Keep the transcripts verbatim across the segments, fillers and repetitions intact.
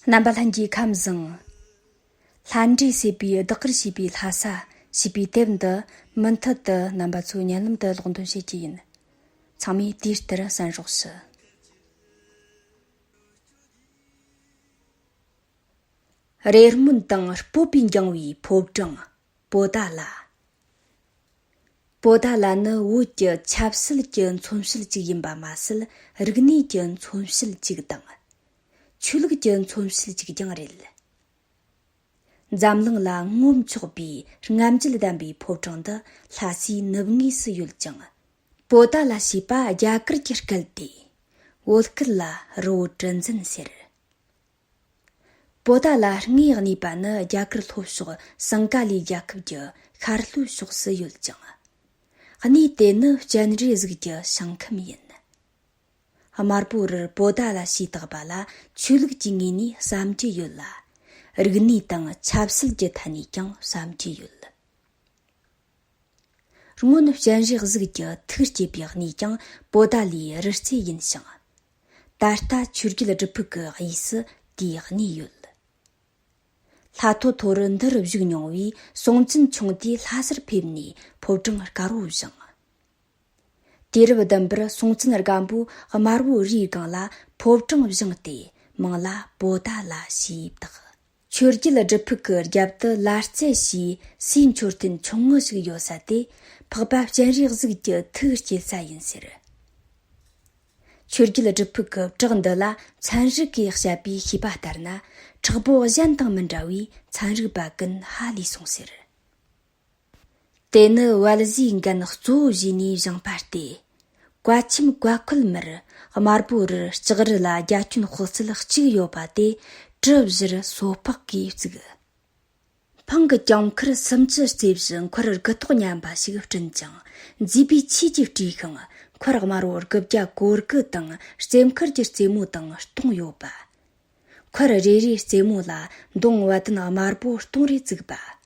རྣམ་པ་ལྷན་རྒྱས་ཁམས་བཟང་། ལྷ་འདྲེ་སྲིད་པའི་བདག་གིར་བྱས་པའི་ལྷ་ས་ཞེས་པའི་དེབ་འདི་མུ་མཐུད་དུ་རྣམ་པ་ཚོའི་སྙན་ལམ་དུ་ཀློག་འདོན་བྱེད་ཀྱི་ཡིན། ཚང་མས་དེ་ལྟར་གསན་རོགས་ཞུ། རེ་སྨོན་དང་སྤོབས་པས་འགྱིང་བའི་ཕོ་བྲང་པོ་ཏཱ་ལ། པོ་ཏཱ་ལ་ནི་བོད་ཀྱི་ཆབ་སྲིད་ཀྱི་མཚོན་བྱེད་ཅིག་ཡིན་པ་མ་ཟད། རིག་གནས་ཀྱི་མཚོན་བྱེད་ཅིག་དང་། ཆོས་ལུགས་ཀྱི་མཚོན་བྱེད་ཅིག་ཀྱང་རེད། འཛམ་གླིང་ལ་ངོམ་ཆོག་པའི་རྔམ་བརྗིད་ལྡན་པའི་ཕོ་བྲང་འདི་ལྷ་སའི་ནུབ་ངོས་སུ་ཡོད་ཅིང་། པོ་ཏཱ་ལ་ཞེས་པ་རྒྱ་གར་གྱི་སྐད་དེ། བོད་སྐད་ལ་རི་བོ་གྲུ་འཛིན་ཟེར། པོ་ཏཱ་ལ་ལྔས་གནས་པ་ནི་རྒྱ་གར་ལྷོ་ཕྱོགས་སིང་ག་ལའི་རྒྱལ་ཁབ་ཀྱི་ཤར་ལྷོའི་ཕྱོགས་སུ་ཡོད་ཅིང་། གནས་དེ་ནི་སྤྱན་རས་གཟིགས་ཀྱི་ཞིང་ཁམས་ཡིན། དམར་པོ་རིར་པོ་ཏཱ་ལ་ཞེས་བཏགས་པ་ལ་ཆོས་ལུགས་ཀྱི་ངོས་ནས་བསམ་གྱི་ཡོད་ལ། རིག་གནས་དང་ཆབ་སྲིད་ཀྱི་ཐད་ནས་ཀྱང་བསམ་གྱི་ཡོད། སྔོན་སྤྱན་རས་གཟིགས་ཀྱི་ཐུགས་བསྐྱེད་པའི་གནས་ཀྱང་པོ་ཏཱ་ལའི་རི་རྩེ་ཡིན་ཞིང་། ད་ལྟ་ཆོས་རྒྱལ་སྒྲུབ་ཕུག་གི་དབུས་སུ་དེའི་གནས་ཡོད། ལྷ་ཐོ་ཐོ་རུ་འདིར་བཞུགས་མྱོང་བའི་སུང་ཙན་ཆུང་དུས་ལྷ་སར་ཕེབས་ནས་ཕོ་བྲང་དཀར་བོ་བཞེངས། དུས་རབས་བདུན་པར་སུང་ཙན་སྒམ་པོས་དམར་བོ་རིའི་སྒང་ལ་ཕོ་བྲང་བཞེངས་ཏེ་མིང་ལ་པོ་ཏཱ་ལ་ཞེས་བཏགས། ཆོས་རྒྱལ་སྒྲུབ་ཕུག་གི་རྒྱབ་ཏུ་ལ་རྩེ་ཞེས་སའི་མཆོད་རྟེན་ཆུང་ངུ་ཞིག་ཡོད་ས་དེ་འཕགས་པ་སྤྱན་རས་གཟིགས་ཀྱི་ཐུགས་བསྐྱེད་ས་ཡིན་ཟེར། ཆོས་རྒྱལ་སྒྲུབ་ཕུག་གི་བྲག་འདི་ལ་ཚན་རིག་གིས་དཔྱད་པའི་ཤེས་པ་ལྟར་ན། བྲག་རྦོད་གཞན་དང་མི་འདྲ་བས་ཚན་རིག་པ་ཀུན་ཧ་ལས་སོང་ཟེར། དེ་ནི་བལ་བཟའི་འགན་གཙོ་བོ་བཞེས་ནས་བཞེངས་པ་སྟེ། བཀའ་ཆེམས་བཀའ་འཁོལ་མིར་དམར་པོ་རིར་ལྕགས་རི་ལ་རྒྱ་ཁྱོན་དཔག་ཚད་གཅིག་ཡོད་པ་དེ་གྲུ་བཞིར་སོ་ཕག་གིས་བཙུགས། འཕང་གི་གྱང་ཁར་སུམ་ཅུ་རྩེ་བཞི་འཁོར་དགུ་ཐོག་མཉམ་པ་ཞིག་བསྐྲུན་ཅིང་། མཛེས་པའི་ཆས་ཀྱིས་སྤྲས་ཤིང་། འཁོར་དམར་པོ་དགུ་བརྒྱ་གོ་དགུ་དང་རྩེ་མཁར་གྱི་རྩེ་མོ་དང་སྟོང་ཡོད་པ། འཁོར་རེ་རེའི་རྩེ་མོ་ལ་མདུང་བ་དན་དམར་པོ་སྟོང་རེ་བཙུགས་པ།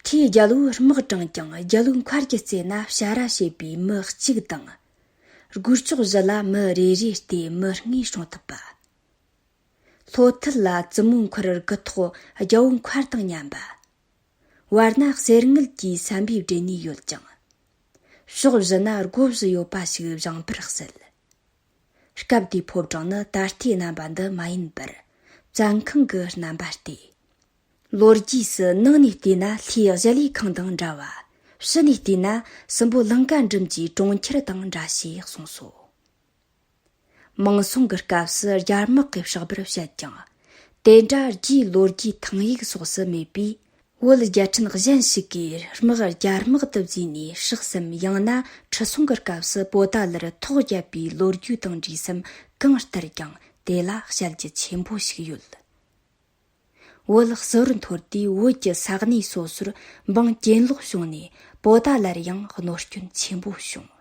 མཐའི་རྒྱལ་པོའི་དམག་དྲངས་ཀྱང་རྒྱལ་པོའི་མཁར་གྱི་རྩེ་ན་བྱ་ར་ཞེས་པའི་མི་གཅིག་དང་། སྒོས་ཕྱོགས་བཞི་ལ་མི་རེ་རེ་སྟེ་མི་ལྔས་སྲུང་ཐུབ་པ། ལྷོ་མཐིལ་ལ་བཙུན་མོའི་འཁོར་དགུ་ཐོག་རྒྱལ་པོའི་མཁར་དང་མཉམ་པ། བར་ན་གསེར་དངུལ་གྱི་ཟམ་པས་སྦྲེལ་ནས་ཡོད་ཅིང་། ཕྱོགས་བཞི་ན་སྒོ་བཞི་ཡོད་པ་ཞིག་བཞེངས་པར་གསལ། སྐབས་དེའི་ཕོ་བྲང་ནི་ད་ལྟའི་རྣམ་པ་འདི་མ་ཡིན་པར། བཙན་ཁང་གི་རྣམ་པ་སྟེ། ལོ་རྒྱུས་སུ་ནང་ནས་བལྟས་ན་ལྷའི་གཞལ་ཡས་ཁང་དང་འདྲ་བ། ཕྱི་ནས་བལྟས་ན་སྲིན་པོ་ལང་ཀ་འགྲིམ་གྱི་གྲོང་ཁྱེར་དང་འདྲ་ཞེས་གསུངས་སོ། མང་སྲོང་གི་སྐབས་སུ་རྒྱ་དམག་གིས་བཤིག་པར་བཤད་ཀྱང་། དེ་འདྲ་རྒྱའི་ལོ་རྒྱུས་ཐང་ཡིག་སོགས་སུ་མེད་པས། བོད་རྒྱལ་ཕྲན་གཞན་ཞིག་གིས་དམག་རྒྱ་དམག་ཏུ་བརྫིས་ནས་བཤིག་སམ། ཡང་ན་ཁྲི་སྲོང་གི་སྐབས་སུ་པོ་ཏཱ་ལར་ཐོག་བརྒྱབ་པའི་ལོ་རྒྱུས་དང་འདྲིས་སམ་གང་ལྟར་ཀྱང་དེ་ལ་བཤད་རྒྱུ་ཆེན་པོ་ཞིག་ཡོད། བོད་ཟུར་འཐོར་དུས་བོད་ཀྱི་ས་གནས་སོ་སོར་འབངས་གྱེན་ལོག་བྱུང་ནས་པོ་ཏཱ་ལར་ཡང་གནོད་སྐྱོན་ཆེན་པོ་བྱུང་།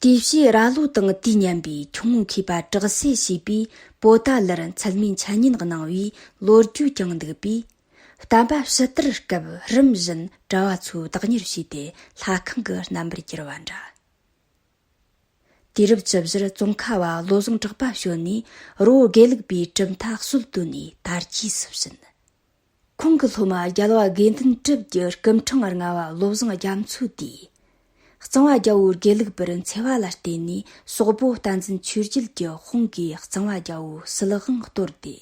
དེའི་ཕྱིར་ར་ལོ་དང་དེའི་མཉམ་པའི་ཁྱུང་པོ་མཁས་པ་གྲགས་སེ་ཞེས་པས་པོ་ཏཱ་ལར་མཚན་སྨད་འཆད་ཉན་གནང་བའི་ལོ་རྒྱུས་ཀྱང་འདུག་པས། བསྟན་པ་ཕྱི་དར་སྐབས་རིམ་བཞིན་གྲྭ་བ་ཚོས་བདག་གཉེར་བྱས་ཏེ་ལྷ་ཁང་གི་རྣམ་པར་གྱུར་པ་འདྲ། དུས་རབས་བཅུ་བཞིར་ཙོང་ཁ་བ་བློ་བཟང་གྲགས་པ་བྱོན་ནས་རི་བོ་དགེ་ལུགས་པའི་གྲུབ་མཐའ་སྲོལ་བཏོད་ནས་དར་རྒྱས་སུ་ཕྱིན། ཁོང་གི་སློབ་མ་རྒྱལ་བ་དགེ་འདུན་གྲུབ་ཀྱི་སྐུ་ཕྲེང་ལྔ་བ་བློ་བཟང་རྒྱ་མཚོ་དེས། གཙང་བ་རྒྱལ་པོའི་དགེ་ལུགས་པར་འཚེ་བ་ལ་བརྟེན་ནས་སོག་པོ་བསྟན་འཛིན་ཆོས་རྒྱལ་གྱི་དཔུང་གིས་གཙང་བ་རྒྱལ་པོའི་སྲིད་དབང་གཏོར་ཏེ།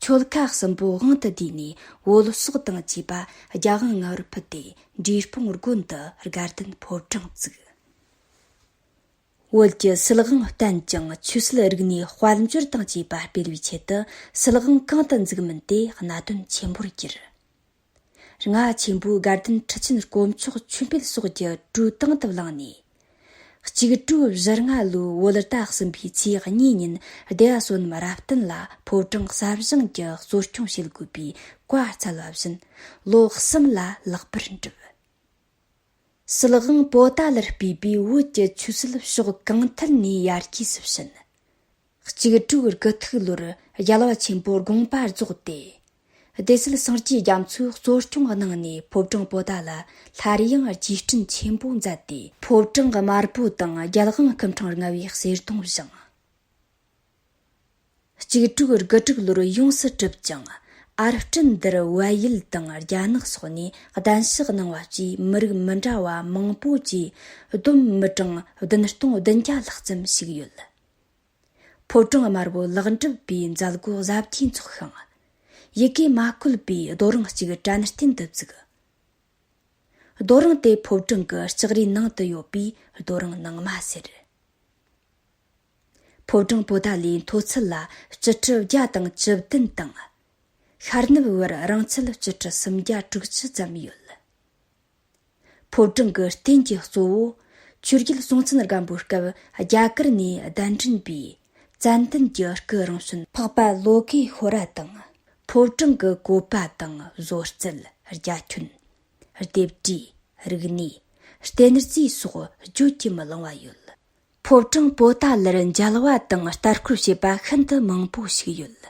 ཆོལ་ཁ་གསུམ་པོ་དབང་དུ་བསྡུས་ནས་བོད་སོག་དང་བཅས་པ་རྒྱ་དབང་མངའ་བར་ཕུལ་ཏེ་འབྲས་སྤུངས་དགོན་དུ་དགའ་ལྡན་ཕོ་བྲང་བཙུགས། བོད་ཀྱི་སྲིད་དབང་བརྟན་ཅིང་ཆོས་སྲིད་རིག་གནས་དཔལ་འབྱོར་དང་བཅས་པ་སྤེལ་བའི་ཆེད་དུ་སྲིད་དབང་གང་དུ་འཛུགས་མིན་དེ་གནད་དོན་ཆེན་པོར་གྱུར། རྔ་ཆེན་པོའི་དགའ་ལྡན་ཁྲི་ཆེན་དཀོན་མཆོག་མཆོད་འཕེལ་སོགས་ཀྱི་གྲོས་དང་དུ་བླངས་ནས། གཅིག་དྲུག་བཞི་ལྔ་ལོའི་བོད་ཟླ་གསུམ་པའི་ཚེས་གཉིས་ཉིན་སྡེ་བ་བསོད་ནམས་རབ་བརྟན་ལ་ཕོ་བྲང་གསར་བཞེངས་ཀྱི་གཙོ་སྐྱོང་བྱེད་དགོས་པའི་བཀའ་སྩལ་བ་བཞིན་ལོ་གསུམ་ལ་ལེགས་པར་འགྲུབ། སྲིད་དབང་པོ་ཏཱ་ལར་སྤེལ་པས་བོད་ཀྱི་ཆོས་སྲིད་ཕྱོགས་གང་ཐད་ནས་ཡར་རྒྱས་སུ་ཕྱིན། གཅིག་དྲུག་དགུ་ཐིག་ལོར་རྒྱལ་བ་ཆེན་པོའི་དགོངས་པ་རྫོགས་ཏེ། སྡེ་སྲིད་སངས་རྒྱས་རྒྱ་མཚོའི་གཙོ་སྐྱོང་གནང་ནས་ཕོ་བྲང་པོ་ཏཱ་ལ་སླར་ཡང་རྗེས་དྲན་ཆེན་པོ་མཛད་དེ། ཕོ་བྲང་དམར་པོ་དང་རྒྱལ་དབང་སྐུ་ཕྲེང་ལྔ་བའི་གསེར་སྡོང་བཞེངས། གཅིག་དྲུག་དགུ་དྲུག་ལོར་ཡོངས་སུ་གྲུབ་ཅིང་། ཨར་སྐྲུན་འདིར་བལ་ཡུལ་དང་རྒྱ་ནག་སོགས་ནས་གདན་ཞུ་གནང་བ་བཅས་མི་རིགས་མི་འདྲ་བ་མང་པོ་བཅས་བསྡོམས་མི་གྲངས་བདུན་སྟོང་བདུན་བརྒྱ་ལྷག་ཙམ་ཞིག་ཡོད། ཕོ་བྲང་དམར་པོ་ལེགས་འགྲུབ་པའི་མཛད་སྒོ་གཟབ་རྒྱས་འཚོགས་ཤིང་། ཡི་གེ་མ་བཀོད་པའི་རྡོ་རིང་གཅིག་དྲན་རྟེན་དུ་བཙུགས། རྡོ་རིང་དེ་ཕོ་བྲང་གི་ལྕགས་རིའི་ནང་དུ་ཡོད་པས་རྡོ་རིང་ནང་མ་ཟེར། ཕོ་བྲང་པོ་ཏཱ་ལའི་མཐོ་ཚད་ལ་སྤྱི་ཁྲི་བརྒྱ་དང་བཅུ་བདུན་དང་། ཤར་ནུབ་བར་རིང་ཚད་སྤྱི་ཁྲི་སུམ་བརྒྱ་དྲུག་ཅུ་ཙམ་ཡོད། ཕོ་བྲང་གི་རྟེན་གྱི་གཙོ་བོ། ཆོས་རྒྱལ་སྲོང་བཙན་སྒམ་པོའི་སྐབས་རྒྱ་གར་ནས་གདན་འདྲེན་པའི་ཙན་དན་གྱི་སྐུ་རིམ་བྱོན་འཕགས་པ་ལོ་ཀེ་ཧོ་ར་དང་། ཕོ་བྲང་གི་བཀོད་པ་དང་བཟོ་རྩལ། རྒྱ་ཁྱོན། ལྡེབས་བྲིས། རིག་གནས། རྟེན་རྫས་སོགས་བརྗོད་ཀྱིས་མི་ལང་བ་ཡོད། ཕོ་བྲང་པོ་ཏཱ་ལར་མཇལ་བ་དང་ལྟ་སྐོར་བྱེད་པ་ཤིན་ཏུ་མང་པོ་ཞིག་ཡོད།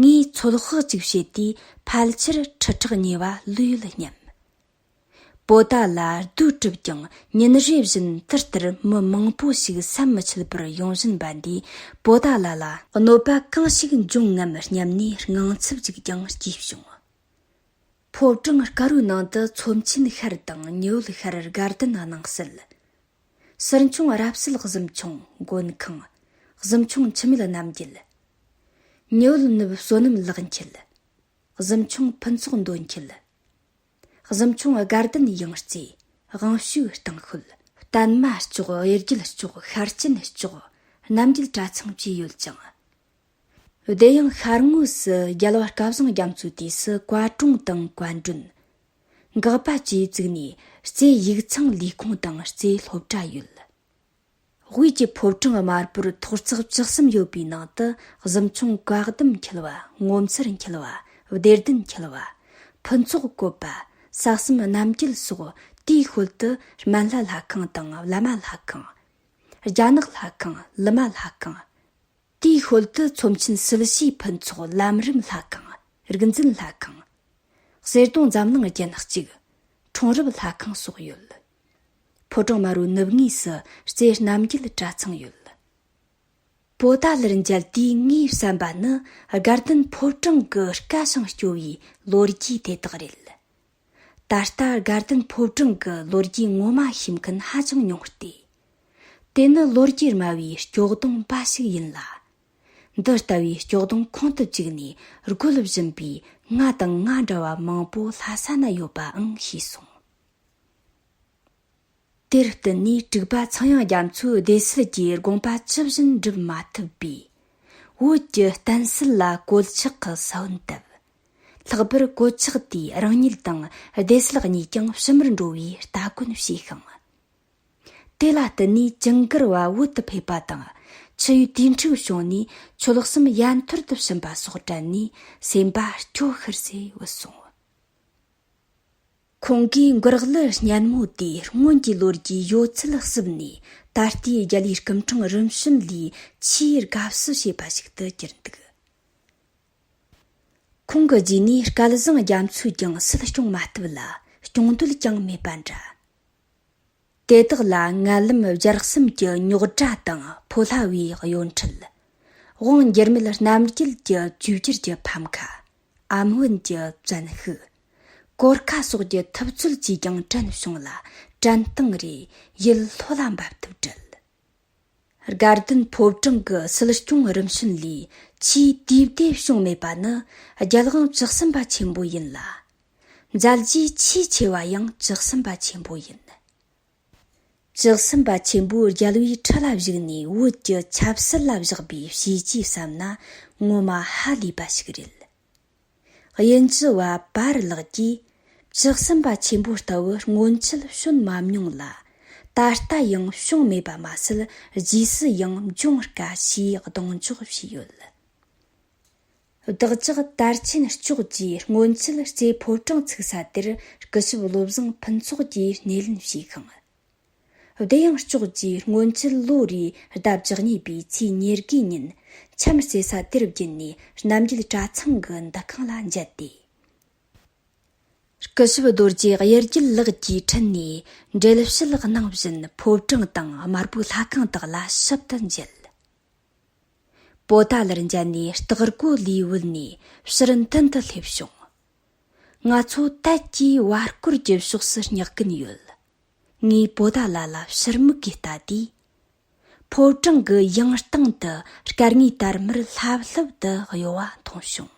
ངས་ཚོད་དཔག་ཅིག་བྱས་དུས་ཕལ་ཆེར་ཁྲི་ཕྲག་གཉིས་པ་ལོས་ཡོད་སྙམ། པོ་ཏཱ་ལ་རྡོས་གྲུབ་ཀྱང་ཉིན་རེ་བཞིན་དུ་ལྟར་མི་མང་པོ་ཞིག་བསམ་མི་ཆད་པར་ཡོང་བཞིན་པ་འདིས་པོ་ཏཱ་ལ་ལ་གནོད་པ་གང་ཞིག་འབྱུང་ངམ་སྙམ་ནས་དངངས་འཚབ་ཅིག་ཀྱང་སྐྱེས་བྱུང་། ཕོ་བྲང་དཀར་པོའི་ནང་དུ་ཚོམས་ཆེན་ཤར་དང་ཉི་འོད་ཤར་དགའ་ལྡན་སྣང་གསལ། ཟུར་མཆོང་རབ་གསལ་གཟིམ་ཆུང་མགོན་ཁང་། གཟིམ་ཆུང་འཆི་མེད་རྣམ་རྒྱལ། ཉི་འོད་ནུབ་བསོད་ནམས་ལེགས་འཁྱིལ། གཟིམ་ཆུང་ཕུན་ཚོགས་མདོ་འཁྱིལ། གཟིམ་ཆུང་དགའ་ལྡན་ཡང་རྩེ། དབང་ཕྱུག་སྟེང་ཤོད། བརྟན་མ་ལྕོག་དབྱེ་རྒྱལ་ལྕོག་ཤར་སྐྱིན་ལྕོག་རྣམ་རྒྱལ་གྲྭ་ཚང་བཅས་ཡོད་ཅིང་། བདེ་ཡང་ཤར་ངོས་སུ་རྒྱལ་བ་སྐལ་བཟང་རྒྱ་མཚོའི་དུས་སུ་བཀའ་དྲུང་དང་བཀའ་མགྲོན། འགག་པ་བཅས་བཙུགས་ནས་རྩེ་ཡིག་ཚང་ལས་ཁུངས་དང་རྩེ་སློབ་གྲྭ་ཡོད། དབུས་ཀྱི་ཕོ་བྲང་དམར་པོར་ཐོག་བརྩེགས་བཅུ་གསུམ་ཡོད་པའི་ནང་དུ་གཟིམ་ཆུང་བཀའ་གདམས་འཁྱིལ་བ། ངོ་མཚར་འཁྱིལ་བ། བདེ་ལྡན་འཁྱིལ་བ། ཕུན་ཚོགས་བཀོད་པ། ས་གསུམ་རྣམ་རྒྱལ་སོགས་དེའི་ཤུལ་དུ་སྨན་བླ་ལྷ་ཁང་དང་བླ་མ་ལྷ་ཁང་། རྒྱ་ནག་ལྷ་ཁང་། ལི་མ་ལྷ་ཁང་། དེའི་ཤུལ་དུ་ཚོམས་ཆེན་སྲིད་ཞིའི་ཕུན་ཚོགས་ལམ་རིམ་ལྷ་ཁང་། རིག་འཛིན་ལྷ་ཁང་། གསེར་སྡོང་འཛམ་གླིང་རྒྱན་གཅིག་ཁྲོང་རབ་ལྷ་ཁང་སོགས་ཡོད། ཕོ་བྲང་དམར་པོའི་ནུབ་ངོས་སུ་རྩེ་རྣམ་རྒྱལ་གྲྭ་ཚང་ཡོད། པོ་ཏཱ་ལར་མཇལ་དུས་ངའི་བསམ་པ་ནི་དགའ་ལྡན་ཕོ་བྲང་གི་སྐད་ཞིང་སྐྱོ་བའི་ལོ་རྒྱུས་དེ་དག་རེད། ད་ལྟ་དགའ་ལྡན་ཕོ་བྲང་གི་ལོ་རྒྱུས་ངོ་མ་ཤེས་མཁན་ཧ་ཅང་ཉུང་སྟེ། དེ་ནི་ལོ་རྒྱུས་སྨྲ་བའི་སྐྱོ་གདུང་འབའ་ཞིག་ཡིན་ལ། འདི་ལྟ་བུའི་སྐྱོ་གདུང་ཁོང་དུ་བཅུག་ནས་རྒོལ་བཞིན་པའི་ང་དང་ང་འདྲ་བ་མང་པོ་ལྷ་ས་ན་ཡོད་པའང་ཤེས་སོང་། དེར་བརྟེན་ནས་དྲུག་པ་ཚངས་དབྱངས་རྒྱ་མཚོའི་སྡེ་སྲིད་ཀྱི་དགོངས་པ་ཇི་བཞིན་འགྲུབ་མ་ཐུབ་པས། བོད་ཀྱི་བསྟན་སྲིད་ལ་གོད་ཆག་གི་ས་བོན་བཏབ། ལྷག་པར་གོད་ཆག་དེས་རང་ཉིད་དང་སྡེ་སྲིད་གཉིས་ཀྱང་ཕྱི་མར་འགྲོ་བའི་སྟ་གོན་བྱས་ཤིང་། དེ་ལ་བརྟེན་ནས་ཇིང་གར་བ་བོད་དུ་ཕེབས་པ་དང་། ཆུ་ཡུལ་དུས་འཁྲུག་བྱུང་ནས་ཆོལ་གསུམ་ཡན་ཐོར་དུ་ཕྱིན་པ་སོགས་དྲན་ནས་སེམས་པ་སྐྱོ་ཤོར་སེ་བུད་སོང་། ཁོང་གིས་མགུར་གླུ་སྙན་མོ་དེ་སྔོན་གྱི་ལོ་རྒྱུས་ཡོད་ཚད་གསུབ་ནས། ད་ལྟའི་རྒྱལ་བའི་སྐུ་ཕྲེང་རིམ་བྱོན་ལས་ཆེས་དགའ་བསུ་བྱེད་པ་ཞིག་ཏུ་གྱུར་འདུག་ཁོང་གི་རྗེས་ནས་སྐལ་བཟང་རྒྱ་མཚོས་ཀྱང་སྲིད་སྐྱོང་མ་ཐུབ་ལ། སྐྱོང་འདོད་ཀྱང་མེད་པ་འདྲ། དེ་དག་ལ་མངལ་ལམ་སྦྱར་གསུམ་གྱི་རྙོག་དྲ་དང་། ཕོ་ལྷ་བའི་གཡོ་འཕྲུལ། དབང་འགྱུར་མེད་རྣམ་རྒྱལ་གྱི་བཅོས་བསྒྱུར་གྱི་ཕམ་ཁ། ཨམ་བན་གྱི་བཙན་ཤུགས། གོར་ཁ་སོགས་ཀྱི་ཐུབ་ཚོད་ཀྱིས་ཀྱང་དྲན་བྱུང་ལ། དྲན་སྟངས་རེ་ཡིད་ལྷོད་ལ་འབབ་ཐབས་བྲལ། དགའ་ལྡན་ཕོ་བྲང་གི་སྲིད་སྐྱོང་རིམ་བྱོན་ལས་ཆེས་དུས་བདེ་བྱུང་མེད་པ་ནི་རྒྱལ་དབང་བཅུ་གསུམ་པ་ཆེན་པོ་ཡིན་ལ། མཛད་རྗེས་ཆེས་ཆེ་བ་ཡང་བཅུ་གསུམ་པ་ཆེན་པོ་ཡིན། བཅུ་གསུམ་པ་ཆེན་པོའི་རྒྱལ་བའི་ཁྲི་ལ་བཞུགས་ནས་བོད་ཀྱི་ཆབ་སྲིད་ལ་བཞག་པའི་བྱས་རྗེས་བསམ་ན་ངོ་མ་ཧ་ལས་པ་ཞིག་རེད། དབྱིན་ཇི་བ་པར་ལགས་ཀྱིས། བཅུ་གསུམ་པ་ཆེན་པོ་ལྟ་བུ་སྔོན་ཆད་བྱོན་མ་མྱོང་ལ། ད་ལྟ་ཡང་བྱུང་མེད་པ་མ་ཟད། རྗེས་སུ་ཡང་འབྱུང་དཀའ་ཞེས་གདེང་འཇོག་བྱས་ཡོད། བདག་ཅག་དར་ཆེན་ལྕོགས་ཀྱིས་སྔོན་ཆད་རྩེ་ཕོ་བྲང་ཚུགས་ས་དེར་སྐུ་ཞབས་བློ་བཟང་ཕུན་ཚོགས་ཀྱིས་སྣེ་ལེན་བྱས་ཤིང་། བདེ་ཡང་ལྕོགས་ཀྱིས་སྔོན་ཆད་ལོ་རེའི་ཟླ་བཅུ་གཉིས་པའི་ཚེས་ཉེར་དགུའི་ཉིན་འཆམ་རྩེ་ས་དེར་བརྒྱུད་ནས་རྣམ་རྒྱལ་གྲྭ་ཚང་གི་འདུ་ཁང་ལ་མཇལ་ཏེ། སྐུ་ཞབས་རྡོ་རྗེ་དབྱེར་རྒྱལ་ལགས་ཀྱི་འཕྲིན་ནས་འགྲེལ་བཤད་གནང་བཞིན་ཕོ་བྲང་དང་དམར་པོའི་ལྷ་ཁང་དག་ལ་ཞིབ་ཏུ་མཇལ། པོ་ཏཱ་ལར་མཇལ་ནས་སྟག་རྒོད་ལའི་བུལ་ནས་ཕྱིར་མདུན་དུ་སླེབས་བྱུང་། ང་ཚོ་དལ་གྱིས་བར་སྐོར་གྱི་ཕྱོགས་སུ་སྙེག་གིན་ཡོད། ངས་པོ་ཏཱ་ལ་ལ་ཕྱིར་མིག་གིས་ལྟ་དུས། ཕོ་བྲང་གི་ཡང་སྟེང་དུ་སྐར་ལྔའི་དར་དམར་ལྷབ་ལྷུབ་ཏུ་གཡོ་བ་མཐོང་བྱུང་